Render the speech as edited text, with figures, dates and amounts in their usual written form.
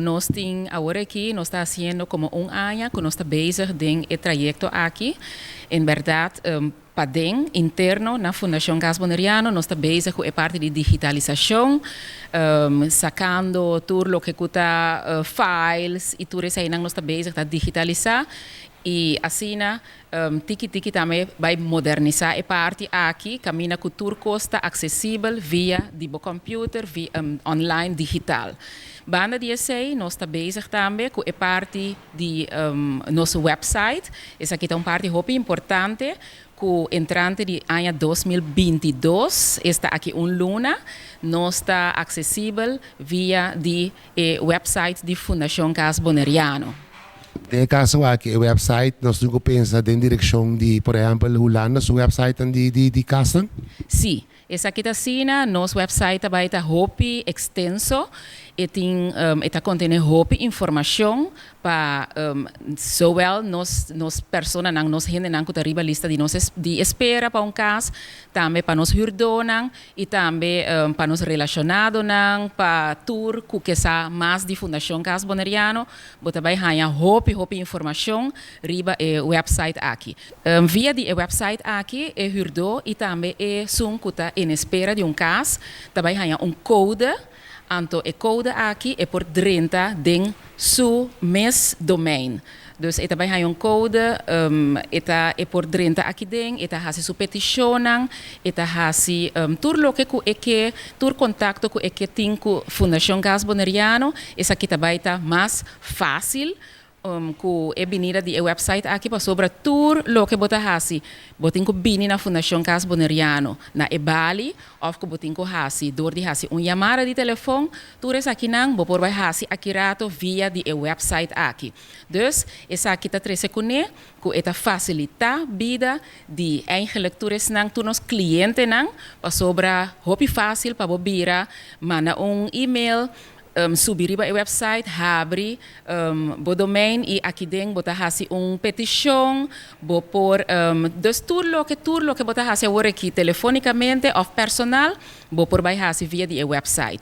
Nos tin awor aki, nos ta hasiendo komo un aña ku nos ta bezig den e trayekto aki. En bèrdat, paden interno na Fundashon Cas Boneriano, nos ta bezig ku e parti di digitalisashon, sakando tur loke ku ta files i tur eseinan nos ta bezig ta digitalisá i asina tiki tiki tambe bai modernisá e parti aki, kaminda ku tur kos ta aksesibel via di bo computer, via online digital. Banda di esei, nos ta bezig tambe ku e parti di nos website. Esaki ta un parti hopi importante ku entrante di aña 2022, esta aki un luna, nos ta aksesibel via di e website di Fundashon Cas Boneriano. Den kaso aki, e website, nos tin ku pensa den direkshon di, por ehèmpel, Hulanda su website di kas? Sí, esaki ta asina, nos website tambe ta hopi ekstenso i tin e ta kontené hopi informashon pa zowel nos personanan, nos hendenan ku ta riba lista di nos di espera pa un kas, tambe pa nos huurdernan i tambe pa nos relashonadonan, pa tur ku ke sa mas di Fundashon Cas Boneriano, bo ta bai haña hopi hopi informashon riba e website aki. Via di e website aki, e huurder i tambe esun ku ta en espera di un kas, ta bai haña un kode. Anto e kode aki e por drenta den su mes domein. Dus e ta bai haña un kode, e ta e por drenta aki den, e ta hasi su petishonnan, e ta hasi tur loke ku e ke, tur kontakto ku e ke tin ku Fundashon Cas Boneriano, esaki ta bai ta mas fásil ku e binida di e website aki, pasobra tur loke bo ta hasi, bo tin ku bini na Fundashon Cas Boneriano, na e bali, òf ku bo tin ku hasi, dor di hasi un yamada di telefòn, tur esakinan, bo por bai hasi aki rato via di e website aki. Dus, esaki ta trese kuné, ku e ta fasilitá bida di eigenlijk tur esnan, tur nos klientenan, pasobra hopi fásil pa bo bira, manda un e-mail, subi riba e website, habri bo domein i aki den bo ta hasi un petishon, bo por dus tur loke bo ta hasi awor aki telefónikamente òf personal, bo por bai hasi via di e website.